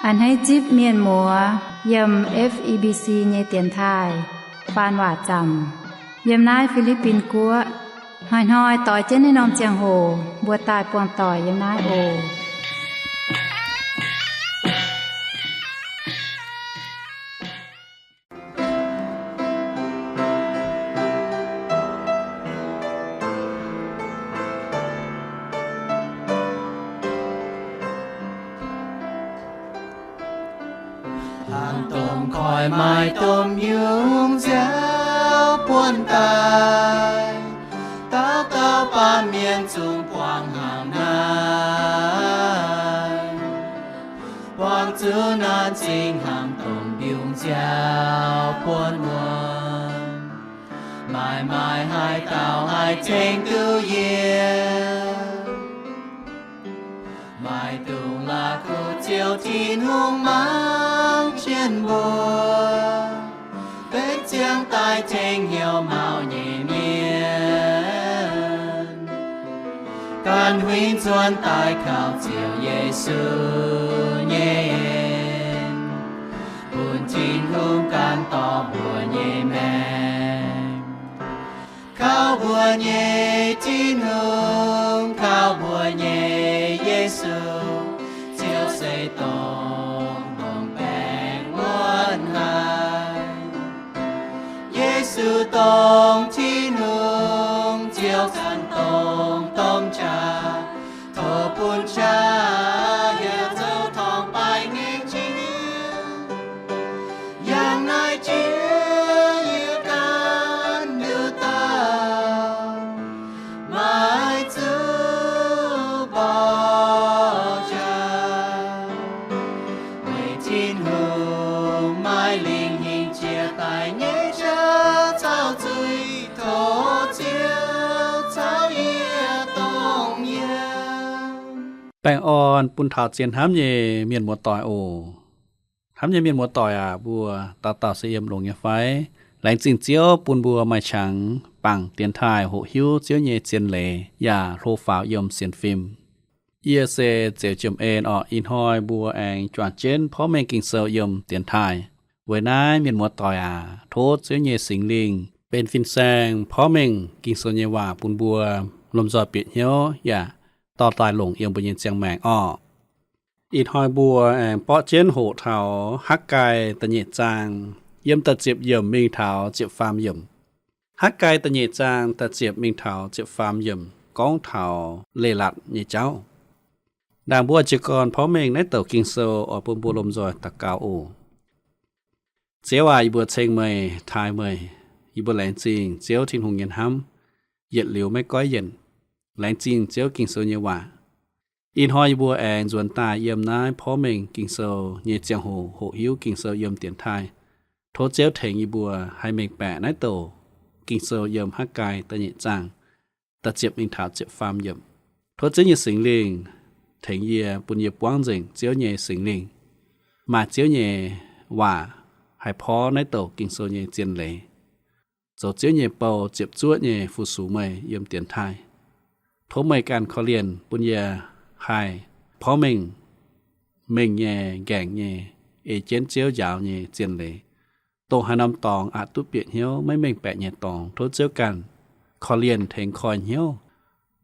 A'hneiv zipv mienh muoz yiem F E B C nyei dienx taaih faan waac zaamc yiem naaiv Fi^li^bin Guoqv. Hnoi-hnoi doix jienv naaiv norm ziangh hoc mbuo daaih buangh doic yiem naaiv oc. Hnangv domh koiv maaih domh yungz nziaaux buonv daaih, dauh dauh baamh mienh zungv buangh hnangv naaiv. Buangh zuqc naaiv zingh hnangv domh yungz nziaaux buonv wuom. Maaih maaih haaix dauh haih ceng duqv yie? Maaih dungx la'kuqv Ziouv Tin-Hungh mangc jienv mbuo, benx ziangh daaih tengx hnyouv mauv nyei mienh. Ganh huingx zuonx daaih kaux Ziouv Yesu nyei en, bun Tin-Hungh gan dorh mbuo nyei maengc. Kaux mbuo nyei Tin-Hungh, kaux mbuo nyei Yesu, Ziouv se dongh longc baengc wuonv haic. Yesu dongh Tin-Hungh, Ziouv ganh dongh domh qaqv. Tov bun qaqv yaac zoux torngv baengc nyei jiex. Yangh naaiv jiex yie ganh nduqc dauh maiv zuqc mborqv jaax. Weic Tin-Hungh maaih lingh hingh jiex daaih nyei jauv caux zuiz, tov Ziouv caux yie dongh yiem. Baengh orn bun taux zien hnamv nyei mienh muoz-doic oc. Hnamv nyei mienh muoz-doic aac, mbuo dauh dauh se yiem longx nyei fai? Laengz zingh Ziouv bun mbuo maaih qangx bangc dienx taaih hoqc hiuv Ziouv nyei zien leiz yaac hlo faaux yiem sienx fim. Yie se Zeux Jiem En orqc. Ih hnoi mbuo aengx juangc jienv porv mengh Ging-Sou yiem dienx taaih. Weic naaiv mienh muoz-doic aac, tov Ziouv nyei Singx Lingh benx fin-saeng porv mengh Ging-Sou nyei waac bun mbuo lomh nzoih bieqc hnyouv yaac dorh daaih longc yiem mbuo nyei ziangh maengc orqc. Ih hnoi mbuo aengx borqv jienv hoqc taux Hakv^gai da'nyeic zaang, yiem da'ziepc yiemc mingh taux ziepc faam yiemc. Hakv^gai da'nyeic zaang da'ziepc mingh taux ziepc faam yiemc gorngv taux leiz-latc nyei jauv. Ndaangc mbuo jiez gorn porv mengh naaiv douc Ging-Sou oix bun mbuo lomh nzoih daux gaux oc. Ziouv aac, yie mbuo ceng meih, taaih meih. Yie mbuo laengz zingh Ziouv Tin-Hungh nyei hnamv, yietc liuz maiv goiv yienc. Laengz zingh Ziouv Ging-Sou nyei waac. Ih hnoi yie mbuo aengx nzuonx daaih yiem naaiv porv mengh Ging-Sou nyei ziangh hoc hoqc hiuv Ging-Sou yiem dienx taaih. Tov Ziouv tengx yie mbuo haih mengh baeqc naaiv douc Ging-Sou yiem Hakv^gai da'nyeic zaang da'ziepc mingh taux ziepc faam yiemc. Tov Ziouv nyei Singx Lingh tengx yie, bun yie buangv nzengc Ziouv nyei Singx Lingh, maaih Ziouv nyei waac haih porv naaiv douc Ging-Sou nyei zien leiz, zoux Ziouv nyei bou ziepc zuoqv nyei fu-sux meih yiem dienx taaih. Tov meih ganh korv-lienh bun yie haih porv mengh, mengh nyei, nqaengc nyei, ei jienv Ziouv njaaux nyei zien leiz, dongh haaix norm dorngx aqc duqv bieqc hnyouv maiv mengh baeqc nyei dorngx. Tov Ziouv ganh korv-lienh tengx koi hnyouv,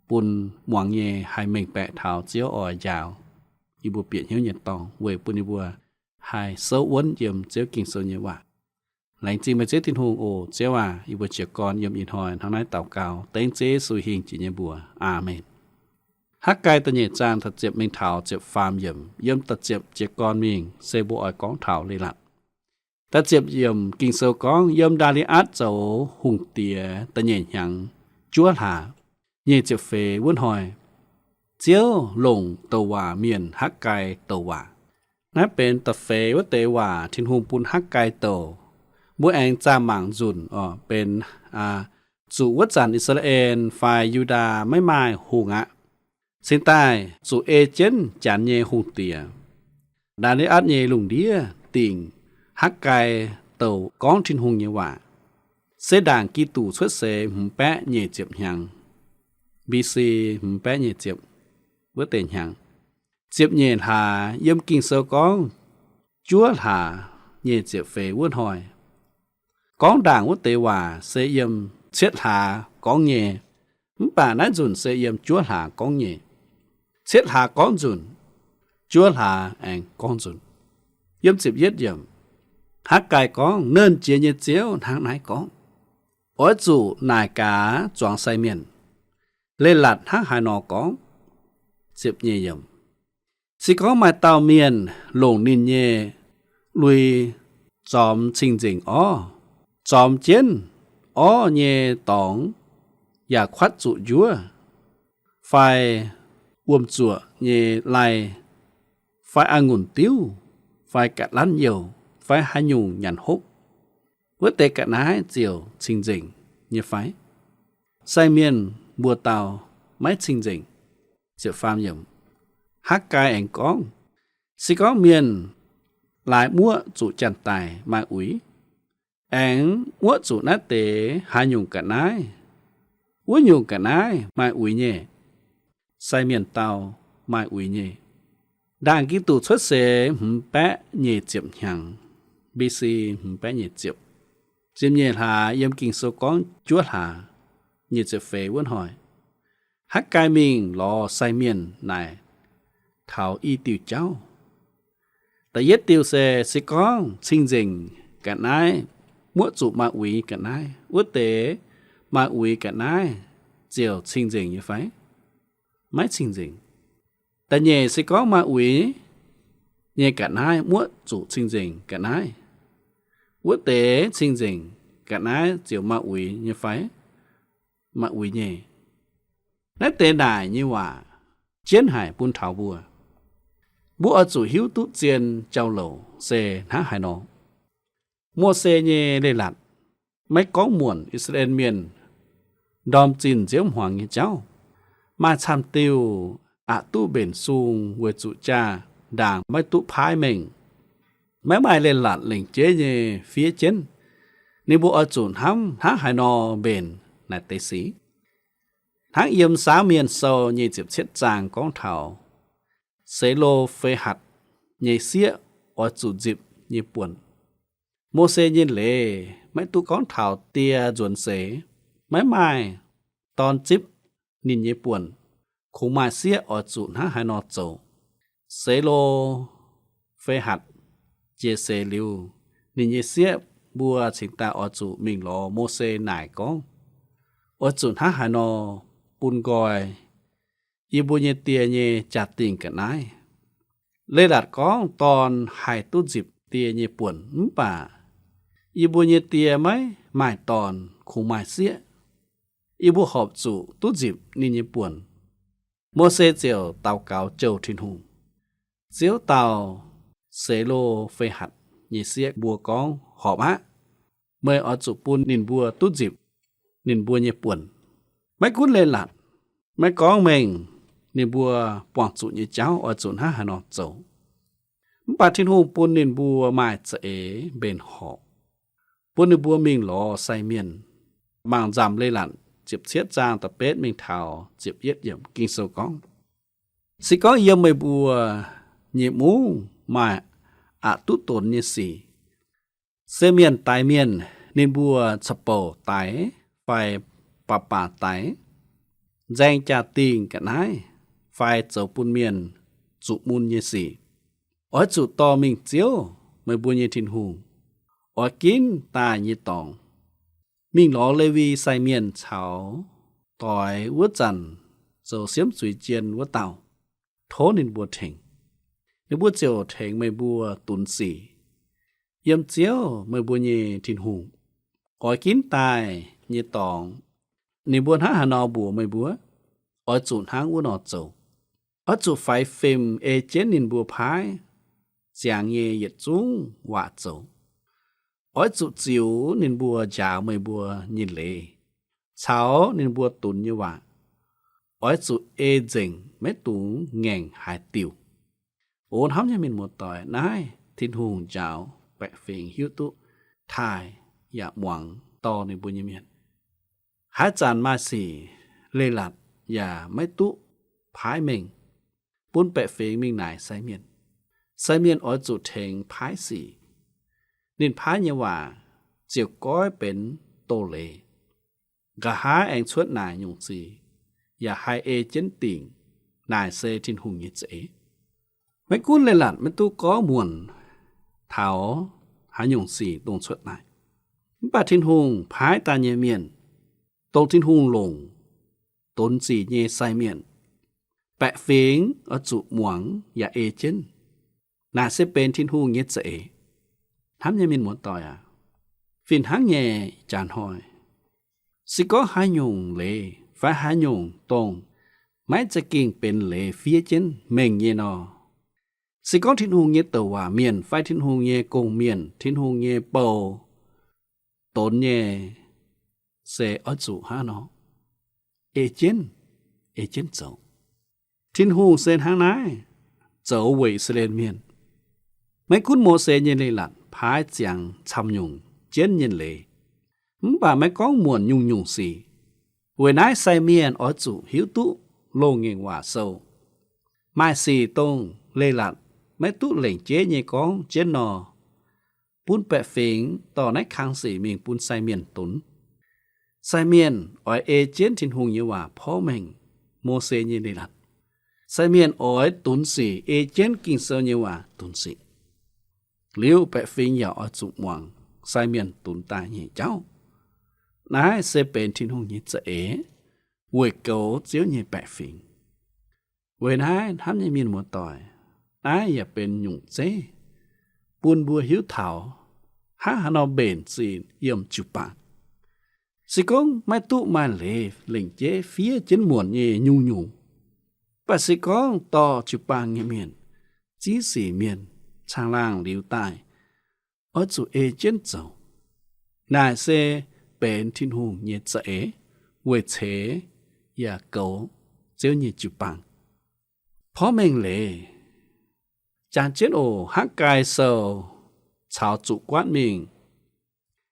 bun muangx nyei haih mengh baeqc taux Ziouv oix njaaux yie mbuo bieqc hnyouv nyei dorngx, weic bun yie mbuo haih souv wuonv yiem Ziouv Ging-Sou nyei waac. Laengz zingh meih Ziouv Tin-Hungh oc. Ziouv aac, yie mbuo jiez gorn yiem ih hnoi hnangv naaiv daux gaux dengv Ziouv Yesu hingh jiex nyei mbuox. Aamen. Hakv^gai da'nyeic zaang da'ziepc mingh taux ziepc faam yiemc. Yiem da'ziepc jiez gorn mingh se mbuo oix gorngv taux leiz-latc. Da'ziepc yiemc Ging-Sou gorngv, yiem Ndaa^li^atc zoux hungh diex da'nyeic hnyangx juov hlaax, nyic ziepc feix wuov hnoi, Ziouv longc douc waac mienh Hakv^gai douc waac. Naaiv benx da'feix wuov deix waac Tin-Hungh bun Hakv^gai douc. Mbuo aengx zaah mangc nzunc oc, benx, aa, zuqc wuov zanc I^saa^laa^en fai Yu^ndaa maiv maaih hungh aqv. Cingx daaih zuqc ei jienv Janx nyei hungh diex, Ndaa^li^atc nyei lungh ndiev dingc Hakv^gai douc gorngv Tin-Hungh nyei waac. Se ndaangc Giduc cuotv seix hmz baeqv nyic ziepc hnyangx, B C hmz baeqv nyic ziepc wuov deix hnyangx. Ziepc nyeic hlaax yiem Ging-Sou gorngv, juov hlaax nyei ziepc feix wuov hnoi. Gorngv ndaangc wuov deix waac se yiem cietv hlaax gorngv nyei, mv baac naaiv nzunc se yiem juov hlaax gorngv nyei. Cietv hlaax gorngv nzunc, juov hlaax aengx gorngv nzunc. Yiem ziepc yietv yiemc, Hakv^gai gorngv, Nernh Jiex nyei Ziouv hnangv naaiv gorngv, Oix zuqc naaic gaax zuangx sai mienh, Leiz-latc hnangv haaix nor gorngv. Ziepc nyeic yiemc, Se gorngv maaih dauh mienh longc ninh nyei lui zormx cing-nzengc orv, zormx jienv orv nyei dorngx yaac kuatv zuqc njuov, fai wuom-zuoqc nyei lai, fai a'ngunc diuv, fai ga'lanv youh, fai haaix nyungc nyanc hopv, wuov deix ga'naaiv ziouc cing-nzengc nyei fai? Sai mienh mbuo dau, Maiv cing-nzengc. Hakv^gai aengx gorngv, Se gorngv mienh laaix muoqv zuqc janx-daic maaih uix, aengx muoqv zuqc naaiv deix haaix nyungc ga'naaiv, wuov nyungc ga'naaiv maaih uix nyei? Sai mienh dau, Maaih uix nyei. Ndaangc Giduc cuotv seix hmz baeqv nyeic ziepc hnyangx, B C hmz baeqv nyeic ziepc, ziepc nyeic hlaax yiem Ging-Sou gorngv juov hlaax nyeic ziepc feix wuov hnoi, Hakv^gai mingh lorz sai mienh naaic taux i diuh jauv. Da'yietv diuh se, se gorngv cing-nzengc ga'naaiv muoqv zuqc maaih uix ga'naaiv, wuov deix maaih uix ga'naaiv ziouc cing-nzengc nyei fai? Maiv cing-nzengc. Da'nyeic se gorngv maaih uix nyei ga'naaiv muoqv zuqc cing-nzengc ga'naaiv, wuov deix cing-nzengc ga'naaiv ziouc maaih uix nyei fai? Maaih uix nyei. Naaiv deix naaic nyei waac jienv haic bun taux mbuo. Mbuo oix zuqc hiuv duqv zien jauv-louc se hnangv haaix nor. Mose nyei leiz-latc maiv gorngv muonc I^saa^laa^en Mienh ndorm zinh nziouv hmuangx nyei jauv. Maaih camv diuh aqc duqv mbenc sung weic zuqc jaa-ndaangc maiv duqv paaiv mengh, maiv maaih leiz-latc lengc jeiv nyei fiev jienv. Ninh mbuo oix zuqc hnamv hnangv haaix nor mbenc naaic deix sic. Hnangv yiem Saamv Mienh Sou nyei ziepc cietv zaang gorngv taux Se^lo^fe^hatc nyei sieqv oix zuqc nzipc nyei buonc. Mose nyei leiz maiv duqv gorngv taux die nzuonx seix, maiv maaih dorn zipv ninh nyei buonc. Kungx maaih sieqv oix zuqc hnangv haaix nor zoux. Se^lo^fe^hatc jiex seix liuz, ninh nyei sieqv mbuo cingx daaih oix zuqc mingh lorz Mose naaic gorngv, oix zuqc hnangv haaix nor bun nqoi yie mbuo nyei die nyei jaa-dingh ga'naaiv. Leiz-latc gorngv dorn haih duqv nzipc die nyei buonc, mv baac yie mbuo nyei die maiv maaih dorn, kungx maaih sieqv. Yie mbuo horpc zuqc duqv nzipc ninh nyei buonc. Mose ziouc daux gaux jouh Tin-Hungh. Ziouv dau Se^lo^fe^hatc nyei sieqv mbuo gorngv, Horpc aqv. Meih oix zuqc bun ninh mbuo duqv nzipc ninh mbuo nyei buonc. Maiv gunv leiz-latc maiv gorngv mengh ninh mbuo buangh zuqc nyei jauv oix zuqc hnangv haaix nor zoux, mv baac Tin-Hungh bun ninh mbuo maaih za'eix mbenc horc, bun ninh mbuo mingh lorz sai mienh. Mangc Nzamc Leiz-Latc ziepc cietv zaang da'betv mingh taux ziepc yietv yiemc Ging-Sou gorngv, Se gorngv yiem meih mbuo nyei mungv maaih aqc duqv donx nyei sic, se mienh daix mienh, ninh mbuo ca'bouc daix fai baac baac daix, nzaeng jaa-dingh ga'naaiv fai zoux bun mienh zuqc mun nyei sic, oix zuqc dorh mingh Ziouv, meih mbuo nyei Tin-Hungh, oix ginv daaih nyei dorngx. Mingh lorz Lewi sai mienh caux doix wuov zanc zoux siemv zuiz jien wuov dauh, tov ninh mbuo tengx. Ninh mbuo ziouc tengx meih mbuo dunx sic yiem Ziouv, meih mbuo nyei Tin-Hungh, oix ginv daaih nyei dorngx. Ninh mbuo hnangv haaix nor mbuox meih mbuo, oix zuqc hnangv wuov nor zoux. Oix zuqc faix fim ei jienv ninh mbuo paaiv ziangx nyei yietc zungv waac zoux. Oix zuqc ziux ninh mbuo njaaux meih mbuo nyei leiz caux ninh mbuo dunx nyei waac. Oix zuqc ei nzengc, maiv dungx ngaengc haaix diuc. O hnamv nyei mienh muoz-doic, naaiv Tin-Hungh njaaux baeqc fingx hiuv duqv taaih yaac muangx dorh ninh mbuo nyei mienh. Haaix zanc maaih sic leiz-latc yaac maiv duqv paaiv mengh, bun baeqc fingx mingh naaic sai mienh. Sai mienh oix zuqc tengx paaiv sic. Ninh paaiv nyei waac ziouc goiv benx doz-leiz. Nqa'haav aengx cuotv naaic nyungc sic, yaac haih ei jienv dingc naaic se Tin-Hungh nyei za'eix. Maiv gunv leiz-latc maiv duqv gorngv muonc taux haaix nyungc sic dongh cuotv naaic, mv baac Tin-Hungh paaiv daaih nyei mienh, dongh Tin-Hungh longc donx sic nyei sai mienh, baeqc fingx oix zuqc muangx yaac ei jienv. Naaic se benx Tin-Hungh nyei za'eix. Hnamv nyei mienh muoz-doic aac, fih hnangv nyei, jaax hnoi se gorngv haaix nyungc leiz fai haaix nyungc dongh maiv za'gengh benx leiz fiev jienv mengh nyei nor, se gorngv Tin-Hungh nyei douc waac mienh fai Tin-Hungh nyei gong-mienh, Tin-Hungh nyei bou donx nyei, se oix zuqc hnangv nor ei jienv, ei jienv zoux. Tin-Hungh se hnangv naaiv zoux weic I^saa^laa^en Mienh. Maiv gunv Mose nyei leiz-latc paaiv ziangx camv nyungc jienv nyei leiz, mv baac maiv gorngv muonc nyungc-nyungc sic. Weic naaiv sai mienh oix zuqc hiuv duqv Loz-Ngaengc Waac Sou maaih sic dongh leiz-latc maiv duqv lengc jeiv nyei gorngv jienv nor, bun baeqc fingx dorh naaiv kang sic mingh bun sai mienh dunx. Sai mienh oix ei jienv Tin-Hungh nyei waac porv mengh Mose nyei leiz-latc. Sai mienh oix dunx sic ei jienv Ging-Sou nyei waac dunx sic. Liuz baeqc fingx yaac oix zuqc muangx sai mienh dunx daaih nyei jauv. Naaiv se benx Tin-Hungh nyei za'eix weic goux Ziouv nyei baeqc fingx. Weic naaiv hnamv nyei mienh muoz-doic, naaiv yaac benx nyungc zeiv bun mbuo hiuv taux hnangv haaix nor mbenc zinh yiem jiu-baang. Se gorngv maiv duqv maaih leiz lengc jeiv fiev jienv muonc nyei nyungc-nyungc, mv baac se gorngv dorh jiu-baang nyei mienh, ziex sic mienh caangh laangh liuz daaih, oix zuqc ei jienv zoux. Naaic se benx Tin-Hungh nyei za'eix weic ceix yaac goux Ziouv nyei jiu-baang. Porv mengh leiz, jangx jienv oc, Hakv^gai Sou caux zuqc guaatv mingh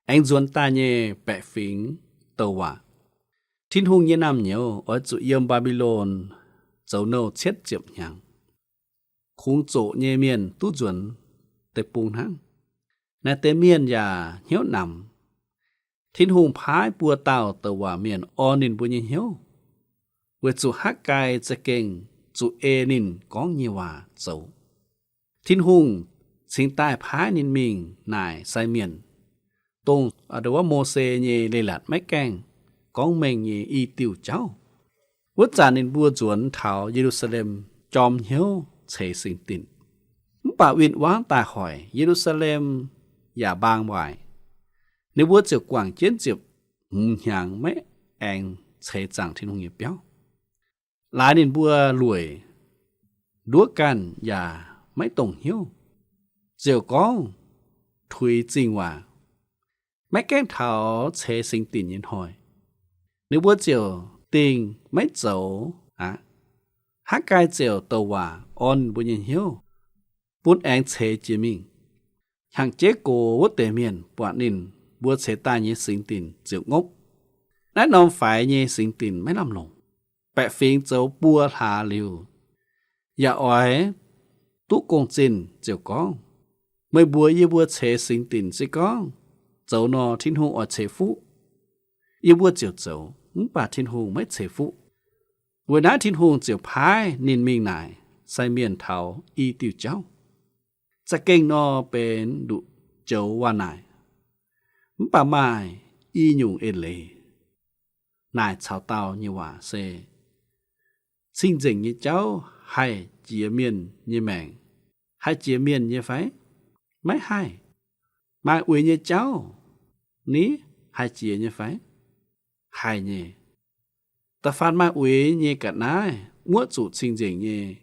aengx nzuonx daaih nyei baeqc fingx douc waac. Tin-Hungh nyei naamh nyouz oix zuqc yiem Mbaa^mbi^lon zoux nouh cietv ziepc hnyangx. Kungx zoqc nyei mienh duqv nzuonx deic-bung hnangv. Naaiv deix mienh yaac hnyouv namx. Tin-Hungh paaiv buo dauh douc waac mienh orn ninh mbuo nyei hnyouv, weic zuqc Hakv^gai za'gengh zuqc ei ninh gorngv nyei waac zoux. Tin-Hungh cingx daaih paaiv ninh mingh naaic sai mienh, dongh wuov Mose nyei leiz-latc maiv gaengh gorngv mengh nyei i diuh jauv. Wuov zanc ninh mbuo nzuonx taux Ye^lu^saa^lem jorm hnyouv ceix singx dinc. Mv baac win-wangv daaih hoic, Ye^lu^saa^lem yaac mbaang waaic. Ninh mbuo ziouc guangc jienv ziepc hmz hnyangx maiv aengx ceix zaangc Tin-Hungh nyei biauv. Laaix ninh mbuo lueic, nduov ganh yaac maiv dongh hnyouv, ziouc gorngv tuix zingh waac, maiv gaengh taux ceix singx dinc nyei hnoi. Ninh mbuo ziouc dingh maiv zoux aqv. Hakv^gai ziouc douc waac orn ninh mbuo nyei hnyouv, bun aengx ceix jiex mingh. Hnyangx-jeiv gox wuov deix mienh buatc ninh mbuo ceix daaih nyei singx dinc ziouc ngopv. Naaiv norm faix nyei singx dinc maiv lamh longc. Baeqc fingx zoux buo hlaax liuz, yaac oix duqv gong-zinh ziouc gorngv, meih mbuox yie mbuo ceix singx dinc se gorngv zoux nor, Tin-Hungh oix ceix fuqv. Yie mbuo ziouc zoux, mv baac Tin-Hungh maiv ceix fuqv. Weic naaiv Tin-Hungh ziouc paaiv ninh mingh naaic sai mienh taux i diuh jauv. Za'gengh nor benx nduqc joux waac-naaic, mv baac maaih i nyungc eix leiz naaic caux dau nyei waac se, cing-nzengc nyei jauv haih jiex mienh nyei maengc, haih jiex mienh nyei fai? Maiv haih. Maaih uix nyei jauv ni haih jiex nyei fai? Haih nyei. Da'faanh maaih uix nyei ga'naaiv muoqv zuqc cing-nzengc nyei,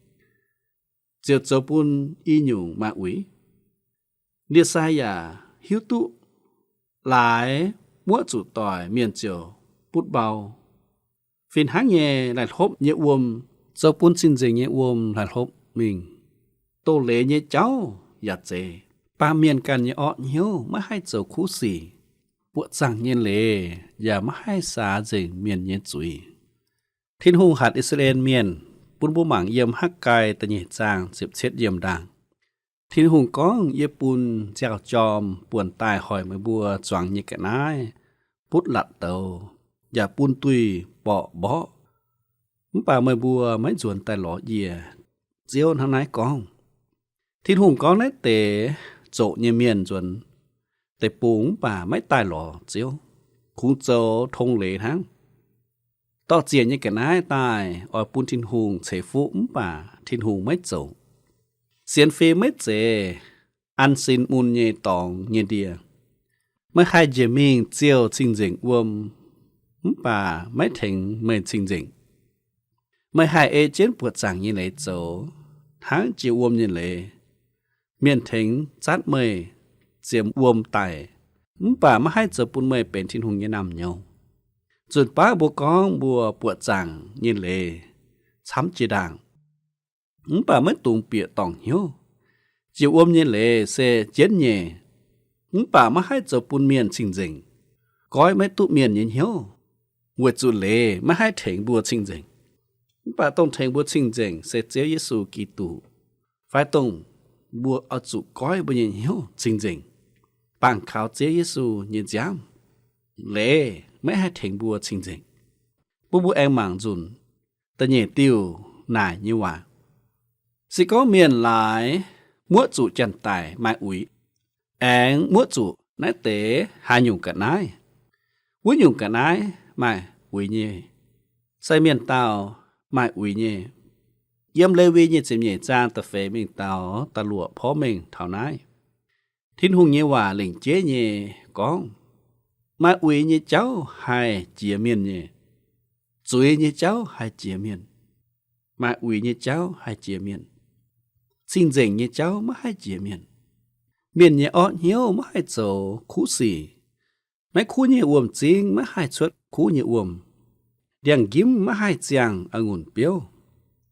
ziouc zoux bun i nyungc maaih uix. Ndie-sai yaac hiuv duqv laaix muoqv zuqc doic, mienh ziouc butv mbau. Fih hnangv nyei, laih hlopv nyei wuom zoux bun cing-nzengc nyei wuom laih hlopv mingh. Doz-leiz nyei jauv yaac zeiz, baamh mienh ganh nyei orqv hnyouv maiv haih zoux kuv sic, buoqc zaangc nyei leiz yaac maiv haih saax nzengc mienh nyei zuiz. Tin-Hungh hatc I^saa^laa^en Mienh bun mbuo mangc yiem Hakv^gai da'nyeic zaang ziepc cietv yiemc ndaangc. Tin-Hungh gorngv, Yie bun nziaaux-jorm buonc daaih hoic meih mbuo zuangx nyei ga'naaiv butv latc douz, yaac bun duih borqc mborqv, mv baac meih mbuo maiv nzuonx daaih lorz yie. Ziouv hnangv naaiv gorngv. Tin-Hungh gorngv naaiv deix zoqc nyei mienh nzuonx deic-bung mv baac maiv daaih lorz Ziouv, kungx zoux tong leiz hnangv. Dorh ziec nyei ga'naaiv daaih oix bun Tin-Hungh ceix fuqv mv baac Tin-Hungh maiv zoux. Sienx fim maiv zeiz an sin mun nyei dorngx nyei ndie. Meih haih njiec mingh ziouh cing-nzengc wuom, mv baac maiv tengx meih cing-nzengc. Meih haih ei jienv buoqc zaangc nyei leiz zoux, hnangv jiex wuom nyei leiz. Mienh tengx zatv meih ziemx wuom daic, mv baac maiv haih zoux bun meih benx Tin-Hungh nyei naamh nyouz. Nzunc baav mbuo gorngv mbuo buoqc zaangc nyei leiz camv jiex ndaangc, mv baac maiv dungx bieqc dorngc hnyouv. Jiex wuom nyei leiz se jienv nyei, mv baac maiv haih zoux bun mienh cing-nzengc. Goiv maiv duqv mienh nyei hnyouv, weic zuqc leiz maiv haih tengx mbuo cing-nzengc. Mv baac dongh tengx mbuo cing-nzengc se Ziouv Yesu Giduc, fai dongh mbuo oix zuqc goiv mbuo nyei hnyouv cing-nzengc, bangc kaux Ziouv Yesu nyei nziaamv. Leiz maiv haih tengx mbuo cing-nzengc. Bun mbuo aengx mangc nzunc da'nyeic diuh naaic nyei waac. Se gorngv mienh laaix muoqv zuqc janx-daic maaih uix, aengx muoqv zuqc naaiv deix haaix nyungc ga'naaiv, wuov nyungc ga'naaiv maaih uix nyei. Se mienh dauh maaih uix nyei. Yiem Lewi nyei ziepc nyeic zaang da'feix mingh daux da'luoqc porv mengh taux naaiv. Tin-Hungh nyei waac lengc jeiv nyei gorngv, maaih uix nyei jauv haih jiex mienh nyei. Zuiz nyei jauv haih jiex mienh. Maaih uix nyei jauv haih jiex mienh. Cing-nzengc nyei jauv maiv haih jiex mienh. Mienh nyei orqv hnyouv maiv haih zoux kuv sic. Maiv kuv nyei wuom-zingv maiv haih cuotv kuv nyei wuom. Ndiangx-njimv maiv haih ziangh a'ngunc biouv.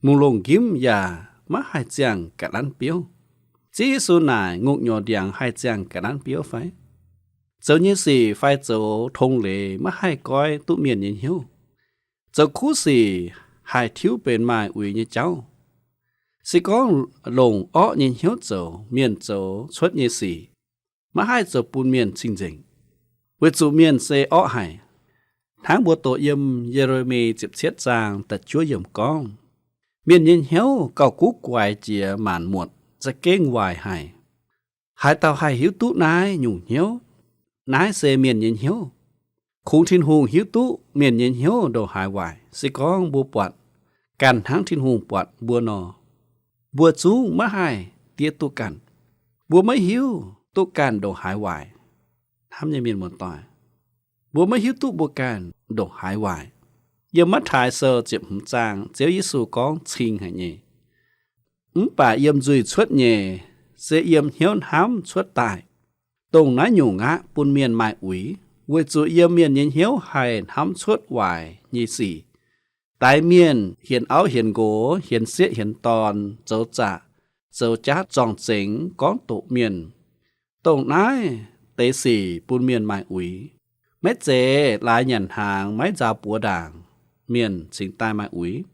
Mungh longh njimv yaac maiv haih ziangh ga'lanv biouv. Ziouv Yesu naaic, ngongh nyorx ndiangx haih ziangh ga'lanv biouv fai? Zoux nyei sic fai zoux tong leiz maiv haih goiv duqv mienh nyei hnyouv. Zoux kuv sic haih tiuv benx maaih uix nyei jauv. Se gorngv longc orqv nyei hnyouv zoux, mienh zoux cuotv nyei sic maiv haih zoux bun mienh cing-nzengc, weic zuqc mienh se orqv haic. Hnangv mbuo doqc yiem Ye^le^mi ziepc cietv zaang da'juov yiemc gorngv, mienh nyei hnyouv gauh guv guaix jiex maanc muotc, za'gengh waaic haic. Haaix dauh haih hiuv duqv naaiv nyungc hnyouv? Naaiv se mienh nyei hnyouv. Kungx Tin-Hungh hiuv duqv mienh nyei hnyouv ndongc haaix waaic. Se gorngv mbuo buatc ganh hnangv Tin-Hungh buatc mbuo nor, mbuo zungv maiv haih diev duqv ganh. Mbuo maiv hiuv duqv ganh ndongc haaix waaic. Hnamv nyei mienh muoz-doic, mbuo maiv hiuv duqv mbuo ganh ndongc haaix waaic. Yiem Matv^taai Sou ziepc hmz zaang, Ziouv Yesu gorngv cing haic nyei, mv baac yiem nzuih cuotv nyei se yiem hnyouv hnamv cuotv daaih. Dongh naaiv nyungc aqv bun mienh maaih uix, weic zuqc yiem mienh nyei hnyouv haih hnamv cuotv waaic nyei sic. Daix mienh, hienx auv hienx nqox, hienx sieqv hienx dorn, zoux zaqc, zoux jaav zorng-zengx, gorngv doqc mienh. Dongh naaiv deix sic bun mienh maaih uix. Maiv zeiz laaix nyanc hnaangx maiv nzaaux buoz ndaangc, mienh cingx daaih maaih uix.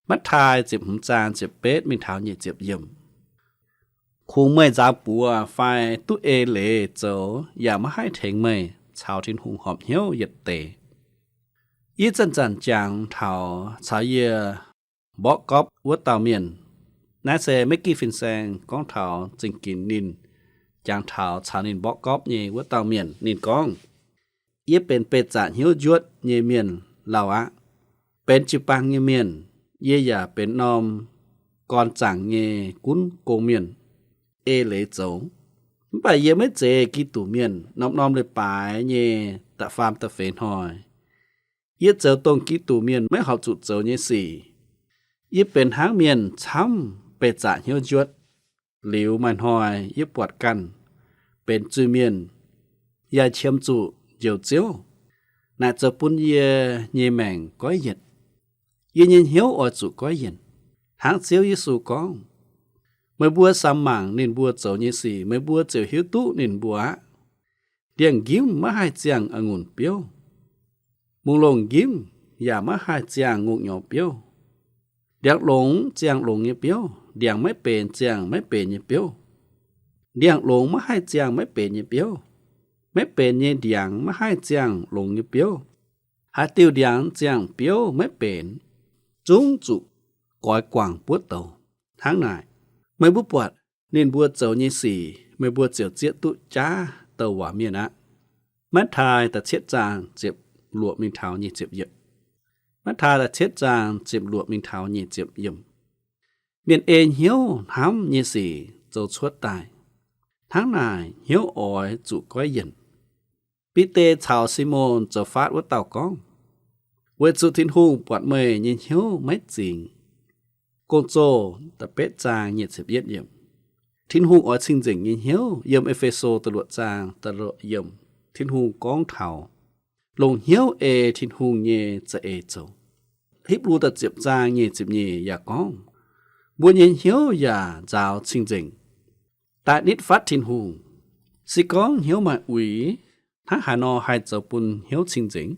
Matv^taai ziepc hmz zaang ziepc betv mingh taux nyic ziepc yiemc. Kungx meih nzaaux buoz fai duqv ei leiz zoux yaac maiv haih tengx meih caux Tin-Hungh horpc hnyouv yietc deix. Yie zanc-zanc jangx taux caux yie mborqv gopv wuov dauh mienh. Naaiv se Maiv Gih Fin-Saeng gorngv taux zingh ginx ninh jangx taux caux ninh mborqv gopv nyei wuov dauh mienh. Ninh gorngv, yie benx beih zaqc hnyouv njuotv nyei mienh lauh aqv. Benx jiu-baang nyei mienh, yie yaac benx norm gorn zaangc nyei gunv gong mienh, ei leiz zoux. Mv baac yie maiv zeiz Giduc mienh norm-norm leiz-baaix nyei da'faam da'feix hnoi. Yie zoux dongh Giduc mienh maiv horpc zuqc zoux nyei sic. Yie benx hnangv mienh camv beih zaqc hnyouv njuotv. Liuz maaih hnoi yie buatc ganh benx zuiz-mienh, yaac qiemx zuqc Njoux Ziouv, naaic zoux bun yie nyei maengc goiv yienc. Yie nyei hnyouv oix zuqc goiv yienc, hnangv Ziouv Yesu gorngv, meih mbuo samx mangc ninh mbuo zoux nyei sic, meih mbuo ziouc hiuv duqv ninh mbuo aqv. Ndiangx-njimv maiv haih ziangh a'ngunc biouv. Mungh longh njimv yaac maiv haih ziangh ngongh nyorx biouv. Ndiangx-longx ziangh longx nyei biouv, ndiangx-maiv benx ziangh maiv benx nyei biouv. Ndiangx-longx maiv haih ziangh maiv benx nyei biouv. Maiv benx nyei ndiangx maiv haih ziangh longx nyei biouv. Haaix diuh ndiangx ziangh biouv maiv benx, zungv zuqc goix guangc buov douz. Hnangv naaic, meih mbuo buatc ninh mbuo zoux nyei sic, meih mbuo ziouc zieqv duqv jaav douc waac mienh aqv. Matv^taai da'cietv zaang ziepc luoqc mingh taux nyic ziepc yiemc. Matv^taai da'cietv zaang ziepc luoqc mingh taux nyic ziepc yiemc. Mienh ei hnyouv hnamv nyei sic zoux cuotv daaih. Hnangv naaic, hnyouv oix zuqc goiv yienc. Bide caux Simon zoux faatv wuov dauh gorngv, weic zuqc Tin-Hungh buatc meih nyei hnyouv maiv zingx. Gong-Zoh da'betv zaang nyic ziepc yietv yiemc. Tin-Hungh oix cing-nzengc nyei hnyouv. Yiem E^fe^so da'luoqc zaang da'luoqc yiemc, Tin-Hungh gorngv taux longc hnyouv ei Tin-Hungh nyei za'eix zoux. Hipv^lu da'ziepc zaang nyic ziepc nyeic yaac gorngv, mbuo nyei hnyouv yaac nzaaux cing-nzengc, daaih nitv fatv Tin-Hungh. Se gorngv hnyouv maaih uix, hnangv haaix nor haih zoux bun hnyouv cing-nzengc?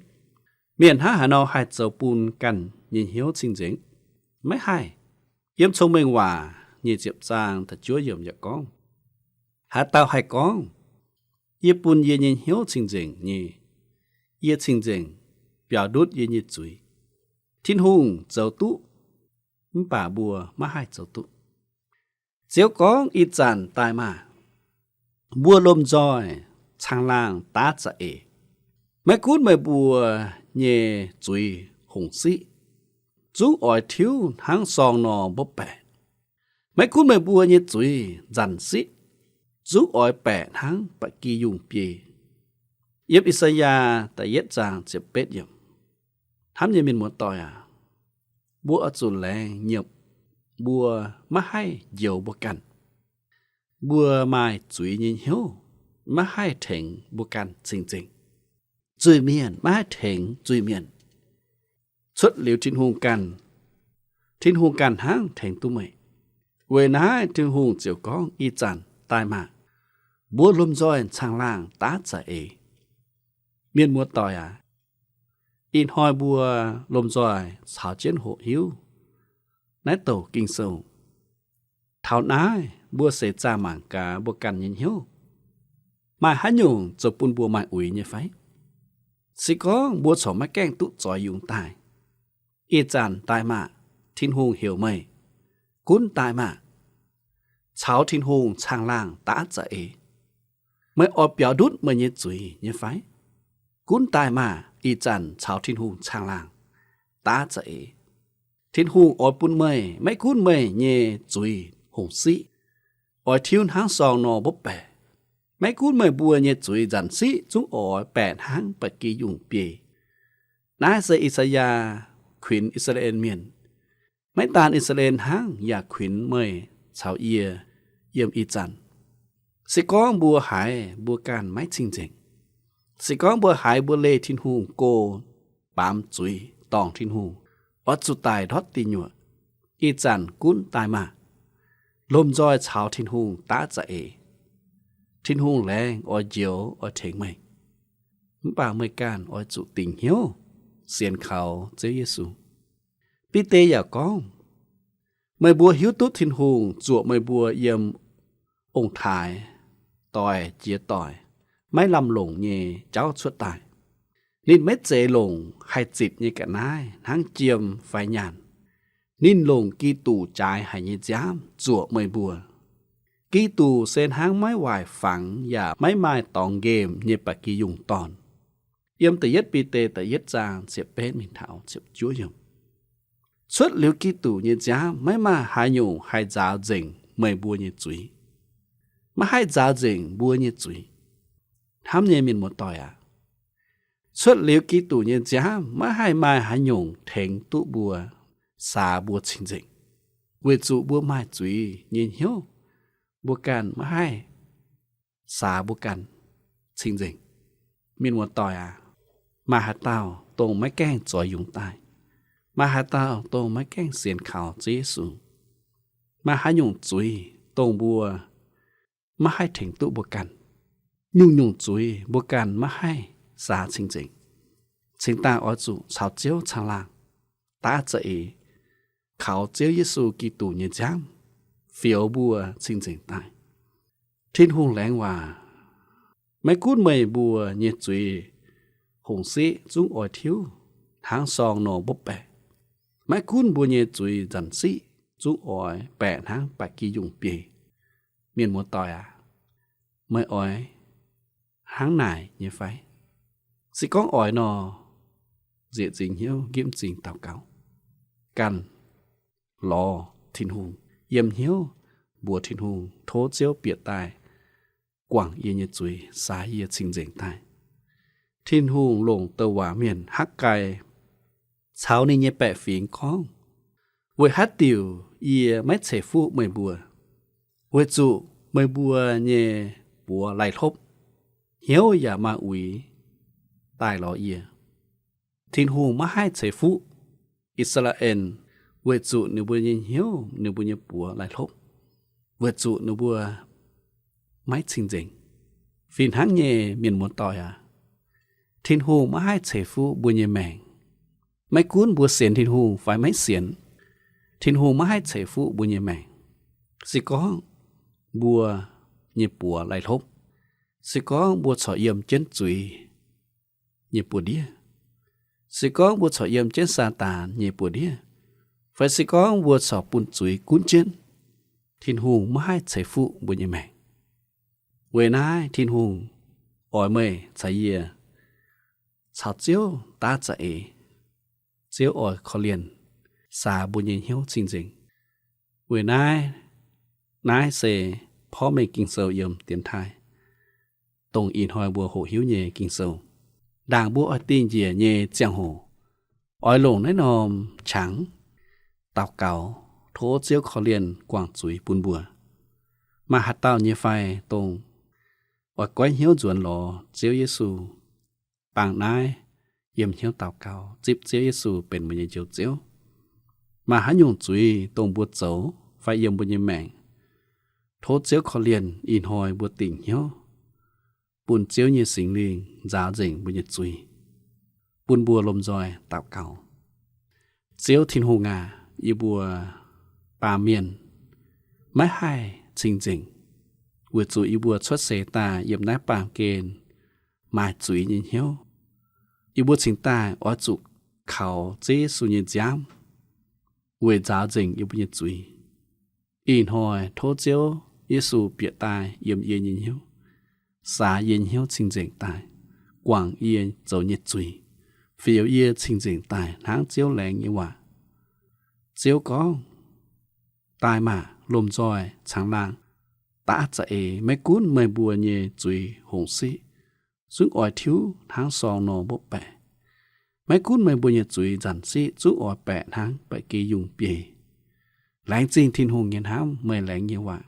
Mienh hnangv haaix nor haih zoux bun ganh nyei hnyouv cing-nzengc? Maiv haih. Yiem Cong-Mengh Waac nyic ziepc zaang da'juov yiemc yaac gorngv, haaix dauh haih gorngv, yie bun yie nyei hnyouv cing-nzengc nyei? Yie cing-nzengc biaux ndutv yie nyei zuiz. Tin-Hungh zoux duqv, mv baac mbuo maiv haih zoux duqv. Ziouv gorngv, ih zanc daaih maah! Mbuo lomh nzoih caangh laangh daav za'eix. Maiv gunv meih mbuo nyei zuiz hongc siqv, zungv oix tiuv hnangv sorng nor mbopv baeqc. Maiv gunv meih mbuo nyei zuiz nzanc siqv, zungv oix baeqc hnangv ba'gi yungh biei. Yiem I^saa^yaa da'yietv zaang ziepc betv yiemc. Hnamv nyei mienh muoz-doic aac, mbuo oix zuqc laengz nyiemc mbuo maiv haih njoux mbuo ganh. Mbuo maaih zuiz nyei hnyouv maiv haih tengx mbuo ganh cing-nzengc. Zuiz-mienh maiv haih tengx zuiz-mienh. Cuotv liuz Tin-Hungh ganh, Tin-Hungh ganh hnangv tengx duqv meih. Weic naaiv Tin-Hungh ziouc gorngv, ih zanc daaih maah! Mbuo lomh nzoih caangh laangh daav za'eix. Mienh muoz-doic aac, ih hnoi mbuo lomh nzoih caux jienv hoqc hiuv naaiv douc Ging-Sou. Taux naaiv mbuo seix zaangh mangc gaax mbuo ganh nyei hnyouv, maaih haaix nyungc zoux bun mbuo maaih uix nyei fai? Se gorngv mbuo corc maiv gaengh duqv zoix yungz daaih, ih zanc daaih maah! Tin-Hungh heuc meih, gunv daaih maah! Caux Tin-Hungh caangh laangh daav za'eix. Meih oix biaux ndutv meih nyei zuiz nyei fai? Gunv daaih maah! Ih zanc caux Tin-Hungh caangh laangh daav za'eix. Tin-Hungh oix bun meih, maiv gunv meih nyei zuiz hongc siqv, oix tiuv hnangv sorng nor mbopv baeqc. Maiv gunv meih mbuo nyei zuiz nzanc siqv, zungv oix baeqc hnangv ba'gi yungh biei. Naaiv se I^saa^yaa kuinx I^saa^laa^en Mienh. Maiv daan I^saa^laa^en hnangv, yaac kuinx meih caux yie yiem ih zanc. Se gorngv mbuo haiz mbuo ganh maiv cing-nzengc, se gorngv mbuo haiz mbuo leih Tin-Hungh go, baamz zuiz dorngc Tin-Hungh, oix zuqc daic ndortv dih nyuoqc. Ih zanc gunv daaih maah! Lomh nzoih caux Tin-Hungh daav za'eix. Tin-Hungh laengz oix njoux oix tengx meih, mv baac meih ganh oix zuqc dingc hnyouv sienx kaux Ziouv Yesu. Bide yaac gorngv, meih mbuo hiuv duqv Tin-Hungh zuoqc meih mbuo yiem ong-taaix doic jiex doic maiv lamh longc nyei jauv cuotv daaih. Ninh maiv zeiz longc haih zitc nyei ga'naaiv hnangv jiem fai nyaanh. Ninh longc Giduc jaaix haic nyei nziaamv zuoqc meih mbuo. Giduc se hnangv maiv waaic fangx yaac maiv maaih dorngx nqemh nyei ba'gi yungh dorn. Yiem da'yietv Bide da'yietv zaang ziepc betv mingh taux ziepc juov yiemc. Cuotv liuz Giduc nyei nziaamv maiv maaih haaix nyungc haih nzaaux nzengc meih mbuo nyei zuiz. Maiv haih nzaaux nzengc mbuo nyei zuiz. Hnamv nyei mienh muoz-doic aac, cuotv liuz Giduc nyei nziaamv maiv haih maaih haaix nyungc tengx duqv mbuo, saax mbuo cing-nzengc, weic zuqc mbuo maaih zuiz nyei hnyouv, mbuo ganh maiv haih saax mbuo ganh cing-nzengc. Mienh muoz-doic aac, maaih haaix dauh dongh maiv gaengh zoix yungz daaih? Maaih haaix dauh dongh maiv gaengh sienx kaux Ziouv Yesu? Maaih haaix nyungc zuiz dongh mbuo maiv haih tengx duqv mbuo ganh? Nyungc-nyungc zuiz mbuo ganh maiv haih saax cing-nzengc, cingx daaih oix zuqc caux Ziouv caangh laangh daav za'eix, kaux Ziouv Yesu Giduc nyei nziaamv fioux mbuo cing-nzengc daaih. Tin-Hungh laengz waac, maiv gunv meih mbuo nyei zuiz hongc siqv zungv oix tiuv hnangv sorng nor mbopv baeqc. Maiv gunv mbuo nyei zuiz nzanc siqv zungv oix baeqc hnangv baeqc gi yungh biei. Mienh muoz-doic aac, meih oix hnangv naaic nyei fai? Se gorngv oix nor, nzieqc nzingc hnyouv nqipv m'zing daux gaux, ganh lorz Tin-Hungh, yiem hnyouv mbuox Tin-Hungh, tov Ziouv bieqc daaih guangc yie nyei zuiz, saax yie cing-nzengc daaih. Tin-Hungh longc douc waac mienh Hakv^gai caux ninh nyei baeqc fingx gorngv, weic haaix diuc yie maiv ceix fuqv meih mbuo? Weic zuqc meih mbuo nyei buoz laih hlopv, hnyouv yaac maaih uix daaih lorz yie. Tin-Hungh maiv haih ceix fuqv I^saa^laa^en weic zuqc ninh mbuo nyei hnyouv, ninh mbuo nyei buoz laih hlopv, weic zuqc ninh mbuo maiv cing-nzengc. Fih hnangv nyei, mienh muoz-doic aac, Tin-Hungh maiv haih ceix fuqv mbuo nyei maengc. Maiv gunv mbuo sienx Tin-Hungh fai maiv sienx, Tin-Hungh maiv haih ceix fuqv mbuo nyei maengc. Se gorngv mbuo nyei buoz laih hlopv, se gorngv mbuo corc yiem jienv zuiz nyei buoz-ndiev, se gorngv mbuo corc yiem jienv Saadaan nyei buoz-ndiev, fai se gorngv mbuo corc bun zuiz gunv jienv, Tin-Hungh maiv haih ceix fuqv mbuo nyei maengc. Weic naaiv Tin-Hungh oix meih caux yie caux Ziouv daav za'eix. Ziouv oix korv-lienh saax mbuo nyei hnyouv cing-nzengc. Weic naaiv, naaiv se porv mengh Ging-Sou yiem dienx taaih, dongh ih hnoi mbuo hoqc hiuv nyei Ging-Sou. Ndaangc mbuo oix dingh njiec nyei ziangh hoc, oix longc naaiv norm qangx daux gaux tov Ziouv korv-lienh guangc zuiz bun mbuo. Maaih haaix dauh nyei fai dongh oix goiv hnyouv nzuonx lorz Ziouv Yesu, bangc naaiv yiem hnyouv daux gaux, zipv Ziouv Yesu benx meih nyei Njoux Ziouv? Maaih haaix nyungc zuiz dongh mbuo zoux fai yiem mbuo nyei maengc, tov Ziouv korv-lienh ih hnoi mbuo dingc hnyouv, bun Ziouv nyei Singx Lingh nzaaux nzengc mbuo nyei zuiz, bun mbuo lomh nzoih daux gaux. Ziouv Tin-Hungh aac, yie mbuo baamh mienh maiv haih cing-nzengc, weic zuqc yie mbuo cuotv seix daaih yiem naaiv baamh gen maaih zuiz nyei hnyouv. Yie mbuo cingx daaih oix zuqc kaux Ziouv Yesu nyei nziaamv weic nzaaux nzengc yie mbuo nyei zuiz. Ih hnoi tov Ziouv Yesu bieqc daaih yiem yie nyei hnyouv, saax yie nyei hnyouv cing-nzengc daaih, guangc yie zoux nyei zuiz, fioux yie cing-nzengc daaih hnangv Ziouv laengz nyei waac. Ziouv gorngv, daaih maah! Lomh nzoih caangh laangh daav za'eix, maiv gunv meih mbuo nyei zuiz hongc siqv zungv oix tiuv hnangv sorng nor mbopv baeqc. Maiv gunv meih mbuo nyei zuiz nzanc siqv zungv oix baeqc hnangv baeqc geh yungh biei. Laengz zingh Tin-Hungh nyei hnamv, meih laengz nyei waac.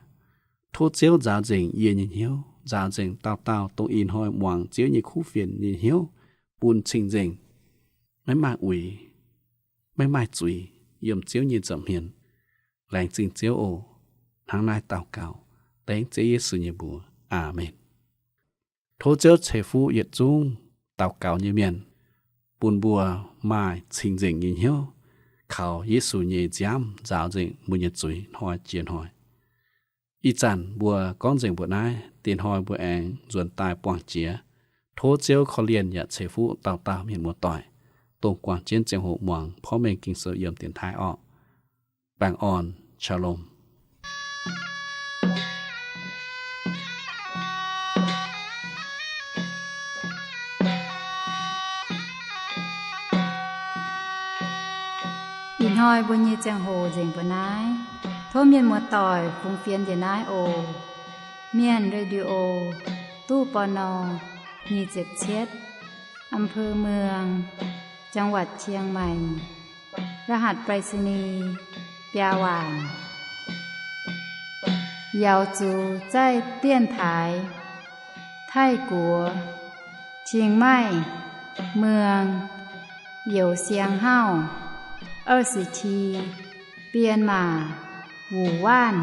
Tov Ziouv nzaaux nzengc yie nyei hnyouv, nzaaux nzengc dauh dauh dongh ih hnoi muangx Ziouv nyei kuv fienx nyei hnyouv, bun cing-nzengc, maiv maaih uix, maiv maaih zuiz yiem Ziouv nyei nza'hmien. Laengz zingh Ziouv oc. Hnangv naaiv daux gaux dengv Ziouv Yesu nyei mbuox. Aamen. Tov Ziouv ceix fuqv yietc zungv daux gaux nyei mienh, bun mbuo maaih cing-nzengc nyei hnyouv kaux Yesu nyei nziaamv nzaaux nzengc mbuo nyei zuiz hnoi jiex hnoi. Ih zanc mbuo gorngv nzengc mbuoqc naaiv. Diex hnoi mbuo aengx nzuonx daaih buangh jiex. Tov Ziouv korv-lienh yaac ceix fuqv dauh dauh mienh muoz-doic, dongh guangc jienv ziangh hoc muangx porv mengh Ging-Sou yiem dienx taaih orqc. Baengh orn, Shalom. Ih hnoi mbuo nyei ziangh hoc nzengc mbuo naaiv. Tov mienh muoz-doic fungx fienx njiec naaiv oc. Mienh Radio, ตู้ ปณ. nyic ziepc cietv, อำเภอเมือง จังหวัดเชียงใหม่ รหัสไปรษณีย์ biaa waanc. เหยาจูไจ้เตี้ยนถาย ไทยกัว เชียงใหม่ เมือง เหยาเซียงเฮ้า เอ้อสิที เปียนหม่า หมู่บ้าน